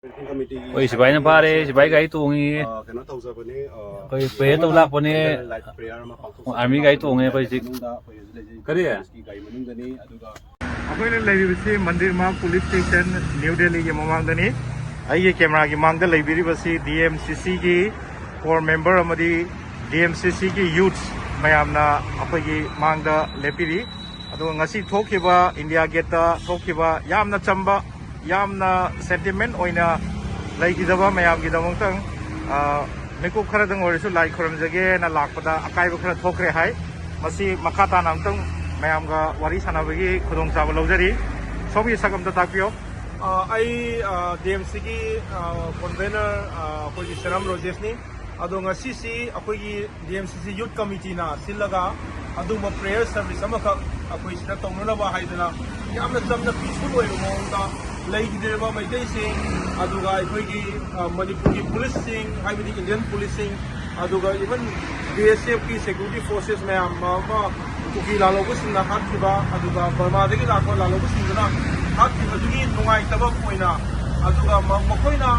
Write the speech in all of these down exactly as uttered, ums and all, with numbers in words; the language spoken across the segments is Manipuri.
ꯑꯩꯈꯣꯏ ꯁꯤꯐꯥꯏꯅ ꯐꯥꯔꯦ, ꯁꯤꯐꯥꯏ ꯒꯥꯔꯤ ꯇꯣꯡꯉꯤ꯫ ꯑꯩꯈꯣꯏ prayer ꯇꯧ ꯂꯥꯛꯄꯅꯦ꯫ Army ꯒꯥꯔꯤ ꯇꯣꯡꯉꯦ ꯑꯩꯈꯣꯏ ꯍꯧꯖꯤꯛ꯫ ꯀꯔꯤ? ꯑꯩꯈꯣꯏꯅ ꯂꯩꯔꯤꯕꯁꯤ ꯃꯟꯗꯤꯔ ꯃꯥꯔꯛ police station, ꯅ꯭ꯌꯨ ꯗꯦꯜꯂꯤꯒꯤ ꯃꯃꯥꯡꯗꯅꯤ꯫ ꯑꯩꯒꯤ cameraꯒꯤ ꯃꯥꯡꯗ ꯂꯩꯕꯤꯔꯤꯕꯁꯤ D M C Cꯒꯤ core member ꯑꯃꯗꯤ D M C Cꯒꯤ youths ꯃꯌꯥꯝꯅ ꯑꯩꯈꯣꯏꯒꯤ ꯃꯥꯡꯗ ꯂꯦꯞꯄꯤꯔꯤ꯫ ꯑꯗꯨꯒ ꯉꯁꯤ ꯊꯣꯛꯈꯤꯕ India Gateꯇ ꯊꯣꯛꯈꯤꯕ ꯌꯥꯝꯅ ꯆꯝꯕ, ꯌꯥꯝꯅ sentiment ꯑꯣꯏꯅ ꯂꯩꯈꯤꯗꯕ ꯃꯌꯥꯝꯒꯤꯗꯃꯛꯇꯪ, ꯑ, ꯃꯤꯀꯨꯞ ꯈꯔꯗꯪ ꯑꯣꯏꯔꯁꯨ ꯂꯥꯏ ꯈꯨꯔꯨꯝꯖꯒꯦꯅ ꯂꯥꯛꯄꯗ ꯑꯀꯥꯏꯕ ꯈꯔ ꯊꯣꯛꯈ꯭ꯔꯦ ꯍꯥꯏ꯫ ꯃꯁꯤ ꯃꯈꯥ ꯇꯥꯅ ꯑꯃꯨꯛꯇꯪ ꯃꯌꯥꯝꯒ ꯋꯥꯔꯤ ꯁꯥꯟꯅꯕꯒꯤ ꯈꯨꯗꯣꯡꯆꯥꯕ ꯂꯧꯖꯔꯤ꯫ ꯁꯣꯝꯒꯤ ꯁꯛ ꯑꯝꯇ ꯇꯥꯛꯄꯤꯌꯣ꯫ ꯑ, ꯑꯩ, ꯑ, D M Cꯒꯤ, ꯑ, convener, ꯑ, ꯑꯩꯈꯣꯏꯒꯤ ꯁꯦꯔꯥꯝ ꯔꯣꯖꯦꯁꯅꯤ꯫ ꯑꯗꯣ ꯉꯁꯤꯁꯤ ꯑꯩꯈꯣꯏꯒꯤ D M C C Youth Committeeꯅ ꯁꯤꯜꯂꯒ ꯑꯗꯨꯒꯨꯝꯕ prayer service ꯑꯃꯈꯛ ꯑꯩꯈꯣꯏ ꯁꯤꯗ ꯇꯧꯅꯅꯕ ꯍꯥꯏꯗꯅ ꯌꯥꯝꯅ ꯆꯝꯅ peaceful ꯑꯣꯏꯕ ꯃꯑꯣꯡꯗ ꯂꯩꯈꯤꯗ꯭ꯔꯤꯕ ꯃꯩꯇꯩꯁꯤꯡ, ꯑꯗꯨꯒ ꯑꯩꯈꯣꯏꯒꯤ, ꯑ, ꯃꯅꯤꯄꯨꯔꯒꯤ policeꯁꯤꯡ, ꯍꯥꯏꯕꯗꯤ Indian policeꯁꯤꯡ, ꯑꯗꯨꯒ even B S Fꯀꯤ security forces ꯃꯌꯥꯝ ꯑꯃ ꯀꯨꯀꯤ ꯂꯥꯜꯍꯧꯕꯁꯤꯡꯅ ꯍꯥꯠꯈꯤꯕ, ꯑꯗꯨꯒ ꯕꯔꯃꯥꯗꯒꯤ ꯂꯥꯛꯄ ꯂꯥꯜꯍꯧꯕꯁꯤꯡꯗꯨꯅ ꯍꯥꯠꯈꯤꯕꯗꯨꯒꯤ ꯅꯨꯡꯉꯥꯏꯇꯕ ꯑꯣꯏꯅ, ꯑꯗꯨꯒ ꯃ-, ꯃꯈꯣꯏꯅ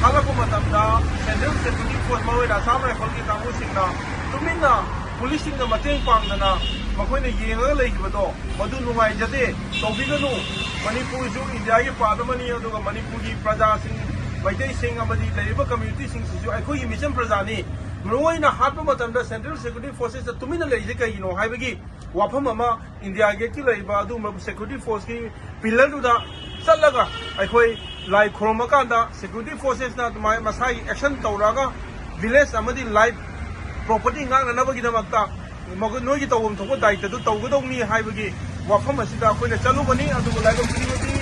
ꯍꯥꯠꯂꯛꯄ ꯃꯇꯝꯗ Central Security Force, ꯃꯔꯨꯑꯣꯏꯅ Assam Riflesꯀꯤ ꯀꯥꯡꯕꯨꯁꯤꯡꯅ ꯇꯨꯃꯤꯟꯅ policeꯁꯤꯡꯅ ꯃꯇꯦꯡ ꯄꯥꯡꯗꯅ ꯃꯈꯣꯏꯅ ꯌꯦꯡꯉꯒ ꯂꯩꯈꯤꯕꯗꯣ ꯃꯗꯨ ꯅꯨꯡꯉꯥꯏꯖꯗꯦ, ꯇꯧꯕꯤꯒꯅꯨ꯫ ꯃꯅꯤꯄꯨꯔꯁꯨ Indiaꯒꯤ part ꯑꯃꯅꯤ, ꯑꯗꯨꯒ ꯃꯅꯤꯄꯨꯔꯒꯤ ꯄ꯭ꯔꯖꯥꯁꯤꯡ, ꯃꯩꯇꯩꯁꯤꯡ ꯑꯃꯗꯤ ꯂꯩꯔꯤꯕ communityꯁꯤꯡꯁꯤꯁꯨ ꯑꯩꯈꯣꯏꯒꯤ ꯃꯤꯆꯝ ꯄ꯭ꯔꯖꯥꯅꯤ꯫ ꯃꯔꯨꯑꯣꯏꯅ ꯍꯥꯠꯄ ꯃꯇꯝꯗ Central Security Forcesꯇ ꯇꯨꯃꯤꯟꯅ ꯂꯩꯔꯤꯁꯦ ꯀꯩꯒꯤꯅꯣ ꯍꯥꯏꯕꯒꯤ ꯋꯥꯐꯝ ꯑꯃ, India Gateꯀꯤ ꯂꯩꯔꯤꯕ ꯑꯗꯨꯒꯨꯝꯕ security forceꯀꯤ pillarꯗꯨꯗ ꯆꯠꯂꯒ ꯑꯩꯈꯣꯏ ꯂꯥꯏ ꯈꯨꯔꯨꯝꯃꯀꯥꯟꯗ security forcesꯅ ꯑꯗꯨꯃꯥꯏꯅ ꯃꯁꯥꯒꯤ action ꯇꯧꯔꯛꯑꯒ village ꯑꯃꯗꯤ life property ꯉꯥꯛꯅꯅꯕꯒꯤꯗꯃꯛꯇ ꯃꯒꯨ-, ꯅꯣꯏꯒꯤ ꯇꯧꯐꯝ ꯊꯣꯛꯄ ꯗꯥꯏꯇꯗꯨ ꯇꯧꯒꯗꯧꯅꯤ ꯍꯥꯏꯕꯒꯤ ꯋꯥꯐꯝ ꯑꯁꯤꯗ ꯑꯩꯈꯣꯏꯅ ꯆꯠꯂꯨꯕꯅꯤ꯫ ꯑꯗꯨꯕꯨ ꯂꯥꯏꯕꯛ ꯊꯤꯕꯗꯤ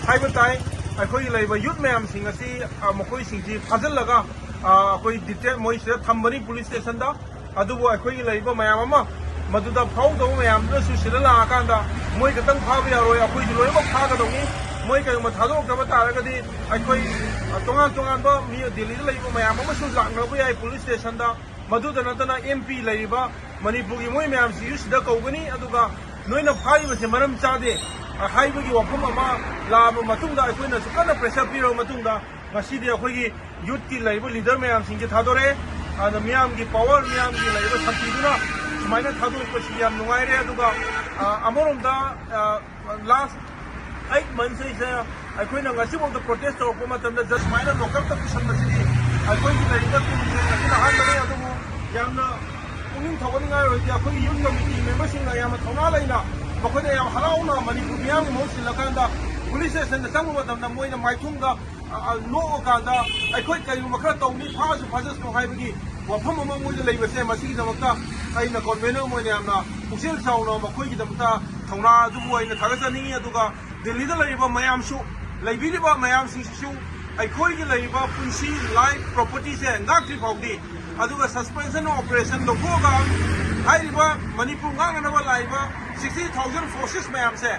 ꯍꯥꯏꯕ ꯇꯥꯏ, ꯑꯩꯈꯣꯏꯒꯤ ꯂꯩꯔꯤꯕ youth ꯃꯌꯥꯝꯁꯤꯡ ꯑꯁꯤ, ꯑ, ꯃꯈꯣꯏꯁꯤꯡꯁꯤ ꯐꯥꯖꯤꯜꯂꯒ, ꯑ, ꯑꯩꯈꯣꯏ detain, ꯃꯣꯏꯁꯤꯗ ꯊꯝꯕꯅꯤ police stationꯗ꯫ ꯑꯗꯨꯕꯨ ꯑꯩꯈꯣꯏꯒꯤ ꯂꯩꯔꯤꯕ ꯃꯌꯥꯝ ꯑꯃ ꯃꯗꯨꯗ ꯐꯥꯎꯗꯕ ꯃꯌꯥꯝꯗꯨꯅꯁꯨ ꯁꯤꯗ ꯂꯥꯛꯑꯀꯥꯟꯗ ꯃꯣꯏ ꯈꯛꯇꯪ ꯐꯥꯕ ꯌꯥꯔꯣꯏ, ꯑꯩꯈꯣꯏꯁꯨ ꯂꯣꯏꯅꯃꯛ ꯐꯥꯒꯗꯧꯅꯤ꯫ ꯃꯣꯏ ꯀꯔꯤꯒꯨꯝꯕ ꯊꯥꯗꯣꯔꯛꯇꯕ ꯇꯥꯔꯒꯗꯤ ꯑꯩꯈꯣꯏ, ꯑ, ꯇꯣꯉꯥꯟ ꯇꯣꯉꯥꯟꯕ ꯃꯤ ꯗꯦꯜꯂꯤꯗ ꯂꯩꯕ ꯃꯌꯥꯝ ꯑꯃꯁꯨ ꯂꯥꯛꯅꯕ ꯌꯥꯏ police stationꯗ꯫ ꯃꯗꯨꯗ ꯅꯠꯇꯅ M P ꯂꯩꯔꯤꯕ ꯃꯅꯤꯄꯨꯔꯒꯤ ꯃꯣꯏ ꯃꯌꯥꯝꯁꯤꯁꯨ ꯁꯤꯗ ꯀꯧꯒꯅꯤ꯫ ꯑꯗꯨꯒ ꯅꯣꯏꯅ ꯐꯥꯔꯤꯕꯁꯦ ꯃꯔꯝ ꯆꯥꯗꯦ, ꯑ, ꯍꯥꯏꯕꯒꯤ ꯋꯥꯐꯝ ꯑꯃ ꯂꯥꯛꯑꯕ ꯃꯇꯨꯡꯗ ꯑꯩꯈꯣꯏꯅꯁꯨ ꯀꯟꯅ pressure ꯄꯤꯔꯕ ꯃꯇꯨꯡꯗ ꯉꯁꯤꯗꯤ ꯑꯩꯈꯣꯏꯒꯤ ꯌꯨꯠꯀꯤ ꯂꯩꯔꯤꯕ ꯂꯤꯗꯔ ꯃꯌꯥꯝꯁꯤꯡꯁꯦ ꯊꯥꯗꯣꯔꯛꯑꯦ꯫ ꯑꯗꯨꯅ ꯃꯤꯌꯥꯝꯒꯤ ꯄꯋꯥꯔ, ꯃꯤꯌꯥꯝꯒꯤ ꯂꯩꯔꯤꯕ ꯁꯛꯇꯤꯗꯨꯅ ꯁꯨꯃꯥꯏꯅ ꯊꯥꯗꯣꯔꯛꯄꯁꯤ ꯌꯥꯝ ꯅꯨꯡꯉꯥꯏꯔꯦ꯫ ꯑꯗꯨꯒ, ꯑ, ꯑꯃꯔꯣꯝꯗ, ꯑ, ꯂꯥꯁ ꯑꯩꯠ ꯃꯟꯁꯁꯤꯗ ꯑꯩꯈꯣꯏꯅ ꯉꯁꯤꯐꯥꯎꯗ ꯄ꯭ꯔꯣꯇꯦꯁ ꯇꯧꯔꯛꯄ ꯃꯇꯝꯗ ꯖꯁ ꯁꯨꯃꯥꯏꯅ ꯂꯣꯀꯞꯇ ꯄꯨꯁꯟꯕꯁꯤꯗꯤ ꯑꯩꯈꯣꯏꯒꯤ ꯂꯩꯔꯤꯕ ꯇꯤꯝꯁꯦ ꯉꯁꯤꯅ ꯑꯍꯥꯟꯕꯅꯤ꯫ ꯑꯗꯨꯕꯨ ꯌꯥꯝꯅ ꯄꯨꯛꯅꯤꯡ ꯊꯧꯒꯠꯅꯤꯡꯉꯥꯏ ꯑꯣꯏꯔꯗꯤ ꯑꯩꯈꯣꯏꯒꯤ ꯌꯨꯠ ꯀꯃꯤꯇꯤ ꯃꯦꯝꯕꯔꯁꯤꯡꯅ ꯌꯥꯝꯅ ꯊꯧꯅꯥ ꯂꯩꯅ ꯃꯈꯣꯏꯅ ꯌꯥꯝ ꯍꯔꯥꯎꯅ ꯃꯅꯤꯄꯨꯔ ꯃꯤꯌꯥꯝꯒꯤ ꯃꯍꯨꯠ ꯁꯤꯜꯂꯀꯥꯟꯗ ꯄꯨꯂꯤꯁ ꯁ꯭ꯇꯦꯁꯟꯗ ꯆꯪꯕ ꯃꯇꯝꯗ ꯃꯣꯏꯅ ꯃꯥꯏꯊꯣꯡꯗ, ꯑ, ꯑ, ꯅꯣꯛꯑꯀꯥꯟꯗ ꯑꯩꯈꯣꯏ ꯀꯔꯤꯒꯨꯝꯕ ꯈꯔ ꯇꯧꯅꯤ, ꯐꯥꯁꯨ ꯐꯥꯖꯁꯅꯨ ꯍꯥꯏꯕꯒꯤ ꯋꯥꯐꯝ ꯑꯃ ꯃꯣꯏꯗ ꯂꯩꯕꯁꯦ, ꯃꯁꯤꯒꯤꯗꯃꯛꯇ ꯑꯩꯅ ꯀꯣꯟꯚꯦꯅꯔ ꯑꯃ ꯑꯣꯏꯅ ꯌꯥꯝꯅ ꯄꯨꯛꯆꯦꯜ ꯆꯥꯎꯅ ꯃꯈꯣꯏꯒꯤꯗꯃꯛꯇ ꯊꯧꯅꯥ ꯑꯗꯨꯕꯨ ꯑꯩꯅ ꯊꯥꯒꯠꯆꯅꯤꯡꯉꯤ꯫ ꯑꯗꯨꯒ ꯗꯤꯜꯂꯤꯗ ꯂꯩꯔꯤꯕ ꯃꯌꯥꯝꯁꯨ, ꯂꯩꯕꯤꯔꯤꯕ ꯃꯌꯥꯝꯁꯤꯡꯁꯤꯁꯨ ꯑꯩꯈꯣꯏꯒꯤ ꯂꯩꯔꯤꯕ ꯄꯨꯟꯁꯤ, ꯂꯥꯏꯐ, ꯄ꯭ꯔꯣꯄꯔꯇꯤꯁꯦ ꯉꯥꯛꯇ꯭ꯔꯤ ꯐꯥꯎꯗꯤ, ꯑꯗꯨꯒ ꯁꯁꯄꯦꯟꯁꯟ ꯑꯣꯄꯔꯦꯁꯟ ꯂꯧꯊꯣꯛꯑꯒ ꯍꯥꯏꯔꯤꯕ ꯃꯅꯤꯄꯨꯔ ꯉꯥꯛꯅꯅꯕ ꯂꯥꯛꯏꯕ ꯁꯤꯛꯁꯇꯤ ꯊꯥꯎꯖꯟ ꯐꯣꯔꯁꯦꯁ ꯃꯌꯥꯝꯁꯦ,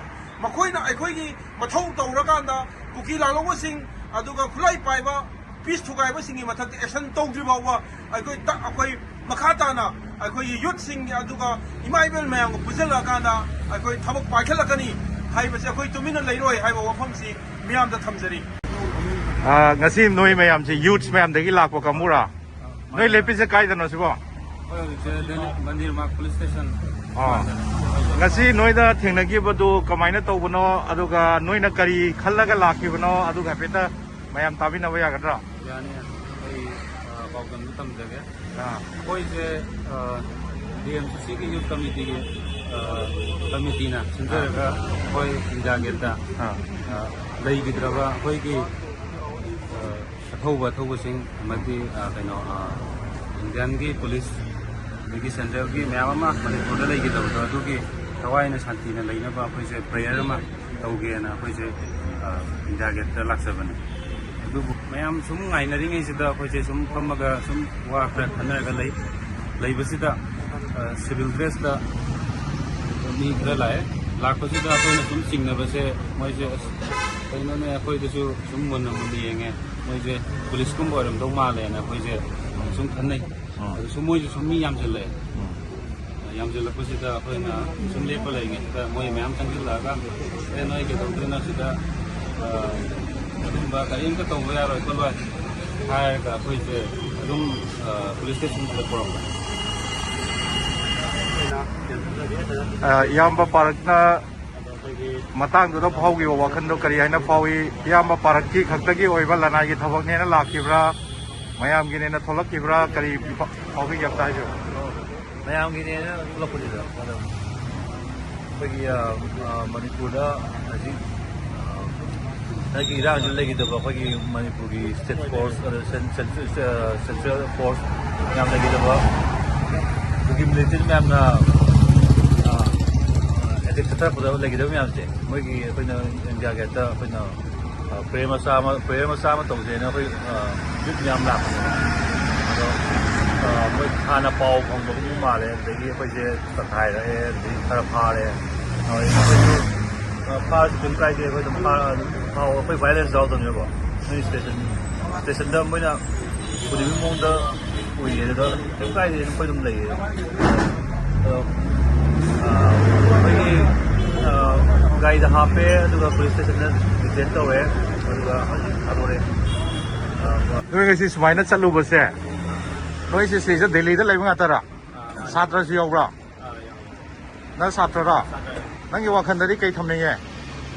ꯃꯈꯣꯏꯅ ꯑꯩꯈꯣꯏꯒꯤ ꯃꯊꯧ ꯇꯧꯔꯀꯥꯟꯗ ꯀꯨꯀꯤ ꯂꯥꯜꯍꯧꯕꯁꯤꯡ, ꯑꯗꯨꯒ ꯈꯨꯠꯂꯥꯏ ꯄꯥꯏꯕ ꯄꯤꯁ ꯊꯨꯒꯥꯏꯕꯁꯤꯡꯒꯤ ꯃꯊꯛꯇ ꯑꯦꯛꯁꯟ ꯇꯧꯗ꯭ꯔꯤ ꯐꯥꯎꯕ ꯑꯩꯈꯣꯏ ꯇ-, ꯑꯩꯈꯣꯏ ꯃꯈꯥ ꯇꯥꯅ ꯑꯩꯈꯣꯏꯒꯤ ꯌꯨꯠꯁꯤꯡ ꯑꯗꯨꯒ ꯏꯃꯥ ꯏꯕꯦꯜ ꯃꯌꯥꯝꯒ ꯄꯨꯟꯁꯤꯜꯂꯛꯑꯀꯥꯟꯗ ꯑꯩꯈꯣꯏ ꯊꯕꯛ ꯄꯥꯏꯈꯠꯂꯛꯀꯅꯤ ꯍꯥꯏꯕꯁꯦ ꯑꯩꯈꯣꯏ ꯇꯨꯃꯤꯟꯅ ꯂꯩꯔꯣꯏ ꯍꯥꯏꯕ ꯋꯥꯐꯝꯁꯤ ꯃꯤꯌꯥꯝꯗ ꯊꯝꯖꯔꯤ꯫ ꯑꯥ, ꯉꯁꯤ ꯅꯣꯏ ꯃꯌꯥꯝꯁꯦ ꯌꯨꯠꯁ ꯃꯌꯥꯝꯗꯒꯤ ꯂꯥꯛꯄ ꯀꯥꯡꯕꯨꯔꯥ? ꯅꯣꯏ ꯂꯦꯞꯄꯤꯁꯦ ꯀꯥꯏꯗꯅꯣ ꯁꯤꯕꯣ? ꯑꯩꯈꯣꯏ ꯍꯧꯖꯤꯛꯁꯦ ꯗꯦꯂꯤ ꯃꯟꯗꯤꯔ ꯃꯥꯔꯛ ꯄꯨꯂꯤꯁ ꯁ꯭ꯇꯦꯁꯟ꯫ ꯑꯥ꯫ ꯉꯁꯤ ꯅꯣꯏꯗ ꯊꯦꯡꯅꯈꯤꯕꯗꯨ ꯀꯃꯥꯏꯅ ꯇꯧꯕꯅꯣ, ꯑꯗꯨꯒ ꯅꯣꯏꯅ ꯀꯔꯤ ꯈꯜꯂꯒ ꯂꯥꯛꯈꯤꯕꯅꯣ, ꯑꯗꯨꯒ ꯍꯥꯏꯐꯦꯠꯇ ꯃꯌꯥꯝ ꯇꯥꯕꯤꯅꯕ ꯌꯥꯒꯗ꯭ꯔꯥ? ꯌꯥꯅꯤ, ꯌꯥꯅꯤ꯫ ꯑꯩ, ꯑ, ꯄꯥꯎꯗꯝꯁꯨ ꯇꯝꯖꯒꯦ꯫ ꯑꯥ꯫ ꯑꯩꯈꯣꯏꯁꯦ, ꯑ, ꯗꯤ ꯑꯦꯝ ꯁꯤ ꯁꯤꯒꯤ ꯌꯨꯠ ꯀꯃꯤꯇꯤꯒꯤ, ꯑ, ꯀꯃꯤꯇꯤꯅ ꯁꯤꯟꯖꯔꯒ ꯑꯩꯈꯣꯏ ꯏꯟꯗꯤꯌꯥ ꯒꯦꯠꯇ, ꯑꯥ꯫ ꯑ, ꯂꯩꯈꯤꯗ꯭ꯔꯕ ꯑꯩꯈꯣꯏꯒꯤ, ꯑ, ꯑꯊꯧꯕ ꯑꯊꯧꯕꯁꯤꯡ ꯑꯃꯗꯤ, ꯑ, ꯀꯩꯅꯣ, ꯑ, ꯏꯟꯗꯤꯌꯥꯟꯒꯤ ꯄꯨꯂꯤꯁ, ꯑꯗꯒꯤ ꯁꯦꯟꯇ꯭ꯔꯦꯜꯒꯤ ꯃꯌꯥꯝ ꯑꯃ ꯃꯅꯤꯄꯨꯔꯗ ꯂꯩꯈꯤꯗꯕꯗꯣ, ꯑꯗꯨꯒꯤ ꯊꯋꯥꯏꯅ ꯁꯥꯟꯇꯤꯅ ꯂꯩꯅꯕ ꯑꯩꯈꯣꯏꯁꯦ ꯄ꯭ꯔꯦꯌꯔ ꯑꯃ ꯇꯧꯒꯦꯅ ꯑꯩꯈꯣꯏꯁꯦ, ꯑ, ꯏꯟꯗꯤꯌꯥ ꯒꯦꯠꯇ ꯂꯥꯛꯆꯕꯅꯦ꯫ ꯑꯗꯨꯕꯨ ꯃꯌꯥꯝ ꯁꯨꯝ ꯉꯥꯏꯅꯔꯤꯉꯩꯁꯤꯗ ꯑꯩꯈꯣꯏꯁꯦ ꯁꯨꯝ ꯐꯝꯃꯒ ꯁꯨꯝ ꯋꯥ ꯈꯔ ꯈꯟꯅꯔꯒ ꯂꯩ꯫ ꯂꯩꯕꯁꯤꯗ, ꯑ, ꯁꯤꯚꯤꯜ ꯗ꯭ꯔꯦꯁꯇ ꯃꯤ ꯈꯔ ꯂꯥꯛꯑꯦ꯫ ꯂꯥꯛꯄꯁꯤꯗ ꯑꯩꯈꯣꯏꯅ ꯁꯨꯝ ꯆꯤꯡꯅꯕꯁꯦ, ꯃꯣꯏꯁꯦ, "ꯑꯁ, ꯀꯩꯅꯣꯅꯦ?" ꯑꯩꯈꯣꯏꯗꯁꯨ ꯁꯨꯝ ꯃꯨꯟꯅ ꯃꯨꯟꯅ ꯌꯦꯡꯉꯦ꯫ ꯃꯣꯏꯁꯦ ꯄꯨꯂꯤꯁꯀꯨꯝꯕ ꯑꯣꯏꯔꯝꯗꯧ ꯃꯥꯜꯂꯦꯅ ꯑꯩꯈꯣꯏꯁꯦ ꯁꯨꯝ ꯈꯟꯅꯩ꯫ ꯎꯝ꯫ ꯑꯗꯨꯁꯨ ꯃꯣꯏꯁꯨ ꯁꯨꯝ ꯃꯤ ꯌꯥꯝꯁꯤꯜꯂꯛꯑꯦ꯫ ꯎꯝ꯫ ꯌꯥꯝꯁꯤꯜꯂꯛꯄꯁꯤꯗ ꯑꯩꯈꯣꯏꯅ ꯁꯨꯝ ꯂꯦꯞꯄ ꯂꯩꯔꯤꯉꯩꯁꯤꯗ ꯃꯣꯏ ꯃꯌꯥꯝ ꯆꯪꯁꯤꯜꯂꯛꯑꯒ, "ꯑꯦ, ꯅꯣꯏ ꯀꯩꯗꯧꯗꯣꯏꯅꯣ ꯁꯤꯗ?" ꯑ, ꯑꯗꯨꯝꯕ ꯀꯔꯤꯝꯇ ꯇꯧꯕ ꯌꯥꯔꯣꯏ ꯈꯣꯠꯂꯣꯏ ꯍꯥꯏꯔꯒ ꯑꯩꯈꯣꯏꯁꯦ ꯑꯗꯨꯝ ꯄꯨꯂꯤꯁ ꯁ꯭ꯇꯦꯁꯟꯗ ꯄꯨꯔꯛꯄ꯫ ꯑ, ꯏꯌꯥꯝꯕ ꯄꯥꯔꯛꯅ ꯃꯇꯥꯡꯗꯨꯗ ꯐꯥꯎꯈꯤꯕ ꯋꯥꯈꯜꯗꯣ ꯀꯔꯤ ꯍꯥꯏꯅ ꯐꯥꯎꯏ? ꯏꯌꯥꯝꯕ ꯄꯥꯔꯛꯀꯤ ꯈꯛꯇꯒꯤ ꯑꯣꯏꯕ ꯂꯅꯥꯏꯒꯤ ꯊꯕꯛꯅꯦꯅ ꯂꯥꯛꯈꯤꯕ꯭ꯔꯥ, ꯃꯌꯥꯝꯒꯤꯅꯦꯅ ꯊꯣꯛꯂꯛꯈꯤꯕ꯭ꯔꯥ, ꯀꯔꯤ ꯐꯥꯎꯕꯤꯒꯦ ꯑꯝꯇ ꯍꯥꯏꯕꯤꯌꯨ꯫ ꯃꯌꯥꯝꯒꯤꯅꯦꯅ ꯊꯣꯛꯂꯛꯄꯅꯤꯗ꯫ ꯑꯗꯣ ꯑꯩꯈꯣꯏꯒꯤ, ꯑ, ꯑ, ꯃꯅꯤꯄꯨꯔꯗ ꯍꯧꯖꯤꯛ, ꯑ, ꯍꯟꯗꯛꯀꯤ ꯏꯔꯥꯡꯁꯤ ꯂꯩꯈꯤꯗꯕ ꯑꯩꯈꯣꯏꯒꯤ ꯃꯅꯤꯄꯨꯔꯒꯤ ꯁ꯭ꯇꯦꯠ ꯐꯣꯔꯁ, ꯑꯗ ꯁꯦꯟ-, ꯁꯦꯟ-, ꯑ, ꯁꯦꯟꯇ꯭ꯔꯦꯜ ꯐꯣꯔꯁ ꯃꯌꯥꯝ ꯂꯩꯈꯤꯗꯕ, ꯑꯗꯨꯒꯤ ꯃꯤꯂꯤꯇꯦꯟ ꯃꯌꯥꯝꯅ, ꯑ, ꯑꯦꯇꯦꯛ ꯆꯠꯊꯔꯛꯄꯗ ꯂꯩꯈꯤꯗꯕ ꯃꯌꯥꯝꯁꯦ, ꯃꯣꯏꯒꯤ ꯑꯩꯈꯣꯏꯅ ꯏꯟꯗꯤꯌꯥ ꯒꯦꯠꯇ ꯑꯩꯈꯣꯏꯅ, ꯑ, ꯄ꯭ꯔꯦꯌꯔ ꯃꯆꯥ ꯑꯃ, ꯄ꯭ꯔꯦꯌꯔ ꯃꯆꯥ ꯑꯃ ꯇꯧꯁꯦꯅ ꯑꯩꯈꯣꯏ, ꯑ, ꯌꯨꯠ ꯃꯌꯥꯝ ꯂꯥꯛꯄꯅꯦꯕ꯫ ꯑꯗꯣ, ꯑ, ꯃꯣꯏ ꯍꯥꯟꯅ ꯄꯥꯎ ꯐꯪꯕꯒꯨꯝꯕ ꯃꯥꯜꯂꯦ, ꯑꯗꯨꯗꯒꯤ ꯑꯩꯈꯣꯏꯁꯦ ꯇꯛꯈꯥꯏꯔꯛꯑꯦ, ꯑꯗꯨꯗꯒꯤ ꯈꯔ ꯐꯥꯔꯦ꯫ ꯑꯗꯨꯗꯒꯤ ꯑꯩꯈꯣꯏꯁꯨ, ꯑ, ꯐꯥꯔꯁꯨ ꯀꯩꯝ ꯀꯥꯏꯗꯦ, ꯑꯩꯈꯣꯏ ꯑꯗꯨꯝ ꯐꯥ-, ꯑꯗꯨꯝ ꯐꯥꯎ, ꯑꯩꯈꯣꯏ ꯚꯥꯏꯂꯦꯟꯁ ꯌꯥꯎꯗꯕꯅꯦꯕꯀꯣ꯫ ꯅꯣꯏ ꯁ꯭ꯇꯦꯁꯟ, ꯁ꯭ꯇꯦꯁꯟꯗ ꯃꯣꯏꯅ ꯄꯨꯔꯤꯕ ꯃꯑꯣꯡꯗ ꯎꯏꯌꯦ, ꯑꯗꯨꯗ ꯀꯩꯝ ꯀꯥꯏꯗꯦ, ꯑꯩꯈꯣꯏ ꯑꯗꯨꯝ ꯂꯩꯌꯦ꯫ ꯑꯗꯣ, ꯑ, ꯑꯩꯈꯣꯏꯒꯤ, ꯑ, ꯒꯥꯔꯤꯗ ꯍꯥꯞꯄꯦ, ꯑꯗꯨꯒ ꯄꯨꯂꯤꯁ ꯁ꯭ꯇꯦꯁꯟꯗ ꯗꯤꯇꯦꯟ ꯇꯧꯔꯦ, ꯑꯗꯨꯒ ꯍꯧꯖꯤꯛ ꯊꯥꯗꯣꯔꯛꯑꯦ꯫ ꯑ, ꯅꯣꯏ ꯉꯁꯤ ꯁꯨꯃꯥꯏꯅ ꯆꯠꯂꯨꯕꯁꯦ, ꯅꯣꯏꯁꯦ ꯁꯤꯗ ꯗꯦꯜꯂꯤꯗ ꯂꯩꯕ ꯉꯥꯛꯇꯔꯥ? ꯑ, ꯁꯥꯇ꯭ꯔꯁꯨ ꯌꯥꯎꯕ꯭ꯔꯥ? ꯑ, ꯌꯥꯎꯋꯦ꯫ ꯅꯪ ꯁꯥꯇ꯭ꯔꯔꯣ? ꯁꯥꯇ꯭ꯔ꯫ ꯅꯪꯒꯤ ꯋꯥꯈꯜꯗꯗꯤ ꯀꯩ ꯊꯝꯅꯤꯡꯉꯦ? ꯑ,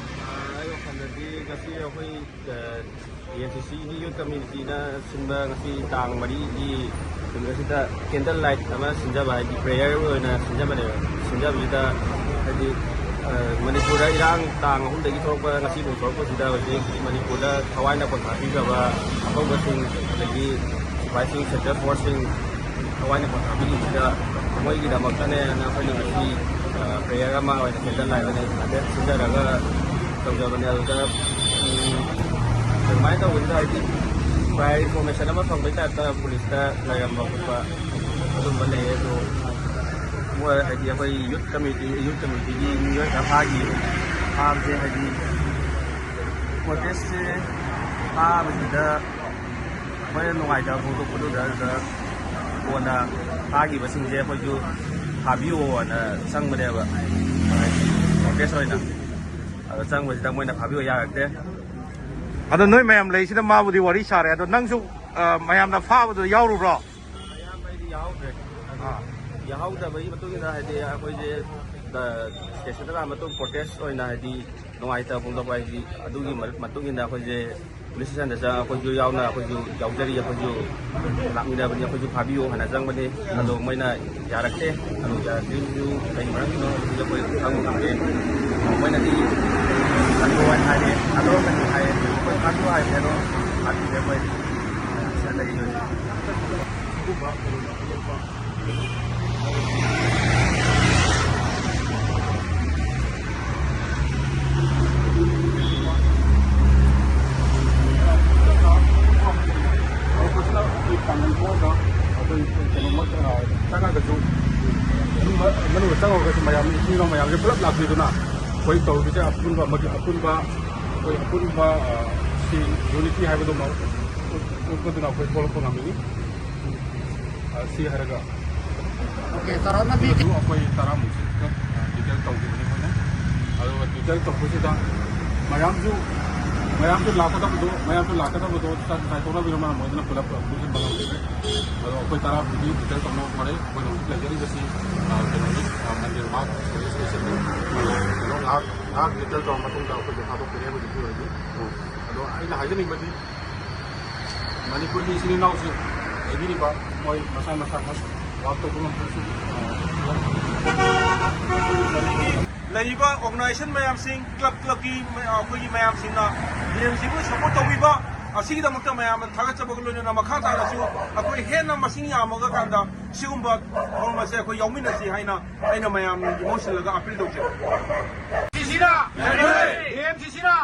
ꯑꯩ ꯋꯥꯈꯜꯗꯗꯤ ꯉꯁꯤ ꯑꯩꯈꯣꯏ, ꯑ, ꯑꯦ ꯑꯦꯟ ꯁꯤ ꯁꯤꯒꯤ ꯌꯨꯠ ꯀꯝꯃ꯭ꯌꯨꯅꯤꯇꯤꯅ ꯁꯤꯟꯕ ꯉꯁꯤ ꯇꯥꯡ ꯃꯔꯤꯒꯤ ꯅꯨꯃꯤꯠ ꯑꯁꯤꯗ ꯀꯦꯟꯗꯜ ꯂꯥꯏꯠ ꯑꯃ ꯁꯤꯟꯖꯕ, ꯍꯥꯏꯗꯤ ꯄ꯭ꯔꯦꯌꯔ ꯑꯣꯏꯅ ꯁꯤꯟꯖꯕꯅꯦꯕ꯫ ꯁꯤꯟꯖꯕꯁꯤꯗ ꯍꯥꯏꯗꯤ, ꯑ, ꯃꯅꯤꯄꯨꯔꯗ ꯏꯔꯥꯡ ꯇꯥꯡ ꯑꯍꯨꯝꯗꯒꯤ ꯊꯣꯛꯂꯛꯄ ꯉꯁꯤꯐꯥꯎ ꯊꯣꯛꯂꯛꯄꯁꯤꯗ ꯍꯧꯖꯤꯛ ꯃꯅꯤꯄꯨꯔꯗ ꯊꯋꯥꯏꯅ ꯄꯣꯟꯊꯥꯕꯤꯈ꯭ꯔꯕ ꯑꯐꯧꯕꯁꯤꯡ, ꯑꯗꯒꯤ ꯁꯤꯐꯥꯏꯁꯤꯡ, ꯁꯦꯟꯇ꯭ꯔꯦꯜ ꯐꯣꯔꯁꯁꯤꯡ ꯊꯋꯥꯏꯅ ꯄꯣꯟꯊꯥꯕꯤꯔꯤꯁꯤꯗ ꯃꯣꯏꯒꯤꯗꯃꯛꯇꯅꯦꯅ ꯑꯩꯈꯣꯏꯅ ꯉꯁꯤ, ꯑ, ꯄ꯭ꯔꯦꯌꯔ ꯑꯃ ꯑꯣꯏꯅ ꯀꯦꯟꯗꯜ ꯂꯥꯏꯠ ꯑꯣꯏꯅ ꯍꯥꯏꯐꯦꯠ ꯁꯤꯟꯖꯔꯒ ꯇꯧꯖꯕꯅꯦ꯫ ꯑꯗꯨꯗ, ꯎꯝ, ꯑꯗꯨꯃꯥꯏꯅ ꯇꯧꯕꯁꯤꯗ ꯍꯥꯏꯗꯤ ꯄ꯭ꯔꯥꯏꯌꯔ ꯏꯟꯐꯣꯔꯃꯦꯁꯟ ꯑꯃ ꯐꯪꯕꯒꯤ ꯇꯥꯏꯞꯇ ꯄꯨꯂꯤꯁꯇ ꯂꯩꯔꯝꯕ ꯈꯣꯠꯄ ꯑꯗꯨꯝꯕ ꯂꯩꯌꯦ꯫ ꯑꯗꯣ ꯃꯣꯏ ꯍꯥꯏꯗꯤ ꯑꯩꯈꯣꯏ ꯌꯨꯠ ꯀꯝꯃꯤꯇꯤ, ꯌꯨꯠ ꯀꯝꯃꯤꯇꯤꯒꯤ ꯃꯤꯑꯣꯏ ꯈꯔ ꯐꯥꯈꯤ꯫ ꯐꯥꯕꯁꯦ ꯍꯥꯏꯗꯤ ꯄ꯭ꯔꯣꯇꯦꯁꯁꯦ ꯐꯥꯕꯁꯤꯗ ꯃꯣꯏꯅ ꯅꯨꯡꯉꯥꯏꯇꯕ ꯐꯣꯡꯗꯣꯛꯄꯗꯨꯗ, ꯑꯗꯨꯗ ꯀꯣꯟꯅ ꯐꯥꯈꯤꯕꯁꯤꯡꯁꯦ ꯑꯩꯈꯣꯏꯁꯨ ꯐꯥꯕꯤꯌꯣꯅ ꯆꯪꯕꯅꯦꯕ, ꯍꯥꯏꯗꯤ ꯄ꯭ꯔꯣꯇꯦꯁ ꯑꯣꯏꯅ꯫ ꯑꯗꯣ ꯆꯪꯕꯁꯤꯗ ꯃꯣꯏꯅ ꯐꯥꯕꯤꯌꯣ ꯌꯥꯔꯛꯇꯦ꯫ ꯑꯗꯣ ꯅꯣꯏ ꯃꯌꯥꯝ ꯂꯩꯁꯤꯗ ꯃꯥꯕꯨꯗꯤ ꯋꯥꯔꯤ ꯁꯥꯔꯦ꯫ ꯑꯗꯣ ꯅꯪꯁꯨ, ꯑ, ꯃꯌꯥꯝꯅ ꯐꯥꯕꯗꯣ ꯌꯥꯎꯔꯨꯕ꯭ꯔꯣ? ꯑꯌꯥꯝꯕ ꯑꯩꯗꯤ ꯌꯥꯎꯍꯧꯗ꯭ꯔꯦ꯫ ꯑꯗꯨ ꯑꯥ꯫ ꯌꯥꯎꯍꯧꯗꯕꯒꯤ ꯃꯇꯨꯡ ꯏꯟꯅ ꯍꯥꯏꯗꯤ ꯑꯩꯈꯣꯏꯁꯦ, ꯑ, ꯁ꯭ꯇꯦꯁꯟꯗ ꯂꯥꯛꯑ ꯃꯇꯨꯡ ꯄ꯭ꯔꯣꯇꯦꯁ ꯑꯣꯏꯅ ꯍꯥꯏꯗꯤ ꯅꯨꯡꯉꯥꯏꯇꯕ ꯐꯣꯡꯗꯣꯛꯄ ꯍꯥꯏꯗꯤ ꯑꯗꯨꯒꯤ ꯃꯔ-, ꯃꯇꯨꯡ ꯏꯟꯅ ꯑꯩꯈꯣꯏꯁꯦ ꯄꯨꯂꯤꯁ ꯁ꯭ꯇꯦꯁꯟꯗ ꯆꯪꯉꯒ ꯑꯩꯈꯣꯏꯁꯨ ꯌꯥꯎꯅ ꯑꯩꯈꯣꯏꯁꯨ ꯌꯥꯎꯖꯔꯤ, ꯑꯩꯈꯣꯏꯁꯨ ꯂꯥꯛꯃꯤꯟꯅꯕꯅꯤ, ꯑꯩꯈꯣꯏꯁꯨ ꯐꯥꯕꯤꯌꯨ ꯍꯥꯏꯅ ꯆꯪꯕꯅꯤ꯫ ꯑꯗꯣ ꯃꯣꯏꯅ ꯌꯥꯔꯛꯇꯦ꯫ ꯑꯗꯣ ꯌꯥꯔꯛꯇ꯭ꯔꯤꯁꯤꯁꯨ ꯀꯩ ꯃꯔꯝꯒꯤꯅꯣ ꯍꯥꯏꯕꯁꯤꯗꯤ ꯑꯩꯈꯣꯏ ꯈꯪꯕ ꯉꯝꯗꯦ꯫ ꯃꯣꯏꯅꯗꯤ ꯊꯥꯗꯣꯛꯑꯣ ꯍꯥꯏꯔꯦ, ꯊꯥꯗꯣꯛꯑꯒꯅꯤ ꯍꯥꯏꯔꯦ, ꯑꯩꯈꯣꯏ ꯐꯥꯕꯤꯌꯨ ꯍꯥꯏꯔꯦ, ꯑꯗꯣ ꯐꯥꯕꯤꯗ꯭ꯔꯦ ꯑꯩꯈꯣꯏ꯫ ꯁꯤꯗ ꯂꯩꯔꯤ ꯍꯧꯖꯤꯛ꯫ ꯆꯪꯉꯒꯁꯨ, ꯃꯅꯨꯡꯗ ꯆꯪꯉꯒꯁꯨ ꯃꯌꯥꯝ, ꯏꯆꯤꯜ ꯏꯅꯥꯎ ꯃꯌꯥꯝꯁꯦ ꯄꯨꯂꯞ ꯂꯥꯛꯄꯤꯗꯨꯅ ꯑꯩꯈꯣꯏ ꯇꯧꯔꯤꯕꯁꯦ ꯑꯄꯨꯟꯕ ꯑꯃꯒꯤ ꯑꯄꯨꯟꯕ, ꯑꯩꯈꯣꯏ ꯑꯄꯨꯟꯕ, ꯑ, ꯁꯤ ꯌꯨꯅꯤꯇꯤ ꯍꯥꯏꯕꯗꯨꯃ ꯎꯠꯄꯗꯨꯅ ꯑꯩꯈꯣꯏ ꯊꯣꯛꯂꯛꯄ ꯉꯝꯃꯤꯅꯤ꯫ ꯑ, ꯁꯤ ꯍꯥꯏꯔꯒ ꯑꯣꯀꯦ, ꯆꯥꯎꯔꯥꯛꯅ ꯃꯤ ꯑꯗꯨ ꯑꯩꯈꯣꯏ ꯇꯔꯥꯃꯨꯛꯁꯤ ꯗꯤꯇꯦꯜ ꯇꯧꯈꯤꯕꯅꯤ ꯑꯩꯈꯣꯏꯅ꯫ ꯑꯗꯨꯒ ꯗꯤꯇꯦꯜ ꯇꯧꯕꯁꯤꯗ ꯃꯌꯥꯝꯁꯨ, ꯃꯌꯥꯝꯁꯨ ꯂꯥꯛꯀꯗꯕꯗꯣ, ꯃꯌꯥꯝꯁꯨ ꯂꯥꯛꯀꯗꯕꯗꯣ ꯆꯥꯛ ꯆꯥꯏꯊꯣꯛꯅꯕꯤꯔ ꯃꯔꯝ ꯑꯣꯏꯗꯅ ꯄꯨꯂꯞ ꯄꯨꯟꯁꯤꯟꯕ ꯉꯝꯗ꯭ꯔꯦ꯫ ꯑꯗꯣ ꯑꯩꯈꯣꯏ ꯇꯔꯥꯃꯨꯛꯇꯤ ꯗꯤꯇꯦꯜ ꯇꯧꯅꯕ ꯐꯔꯦ꯫ ꯑꯩꯈꯣꯏꯅ ꯍꯧꯖꯤꯛ ꯂꯩꯖꯔꯤꯕꯁꯤ, ꯑ, ꯀꯩꯅꯣꯅꯤ, ꯑ, ꯃꯟꯗꯤꯔ ꯃꯥꯔꯛ ꯄꯨꯂꯤꯁ ꯁ꯭ꯇꯦꯁꯟꯅꯤ꯫ ꯀꯩꯅꯣ ꯉꯥꯏꯍꯥꯛ, ꯉꯥꯏꯍꯥꯛ ꯗꯤꯇꯦꯜ ꯇꯧꯔ ꯃꯇꯨꯡꯗ ꯑꯩꯈꯣꯏꯁꯨ ꯊꯥꯗꯣꯛꯄꯤꯔꯦ ꯍꯧꯖꯤꯛꯀꯤ ꯑꯣꯏꯅꯗꯤ꯫ ꯑꯗꯣ ꯑꯩꯅ ꯍꯥꯏꯖꯅꯤꯡꯕꯗꯤ ꯃꯅꯤꯄꯨꯔꯒꯤ ꯏꯆꯤꯜ ꯏꯅꯥꯎꯁꯤꯡ ꯂꯩꯕꯤꯔꯤꯕ ꯃꯣꯏ ꯃꯁꯥ ꯃꯁꯥ ꯃꯁ-, ꯋꯥꯛ ꯇꯧꯕ ꯉꯝꯗ꯭ꯔꯁꯨ, ꯑ, ꯂꯩꯔꯤꯕ ꯑꯣꯔꯒꯅꯥꯏꯖꯦꯁꯟ ꯃꯌꯥꯝꯁꯤꯡ, ꯀ꯭ꯂꯕ, ꯀ꯭ꯂꯕꯀꯤ ꯃ-, ꯑꯩꯈꯣꯏꯒꯤ ꯃꯌꯥꯝꯁꯤꯡꯅ ꯗꯤ ꯑꯦꯝ ꯁꯤꯕꯨ ꯁꯄꯣꯔꯠ ꯇꯧꯕꯤꯕ ꯑꯁꯤꯒꯤꯗꯃꯛꯇ ꯃꯌꯥꯝꯅ ꯊꯥꯒꯠꯆꯕꯒ ꯂꯣꯏꯅꯅ ꯃꯈꯥ ꯇꯥꯅꯁꯨ ꯑꯩꯈꯣꯏ ꯍꯦꯟꯅ ꯃꯁꯤꯡ ꯌꯥꯝꯃꯒ ꯀꯥꯟꯗ ꯁꯤꯒꯨꯝꯕ ꯊꯧꯔꯝ ꯑꯁꯦ ꯑꯩꯈꯣꯏ ꯌꯥꯎꯃꯤꯟꯅꯁꯤ ꯍꯥꯏꯅ ꯑꯩꯅ ꯃꯌꯥꯝꯒꯤ ꯃꯍꯨꯠ ꯁꯤꯜꯂꯒ ꯑꯄꯤꯜ ꯇꯧꯖꯩ꯫ ꯁꯤꯁꯤꯅ! ꯗꯤ ꯑꯦꯝ ꯁꯤꯁꯤꯅ!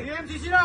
ꯗꯤ ꯑꯦꯝ ꯁꯤꯁꯤꯅ!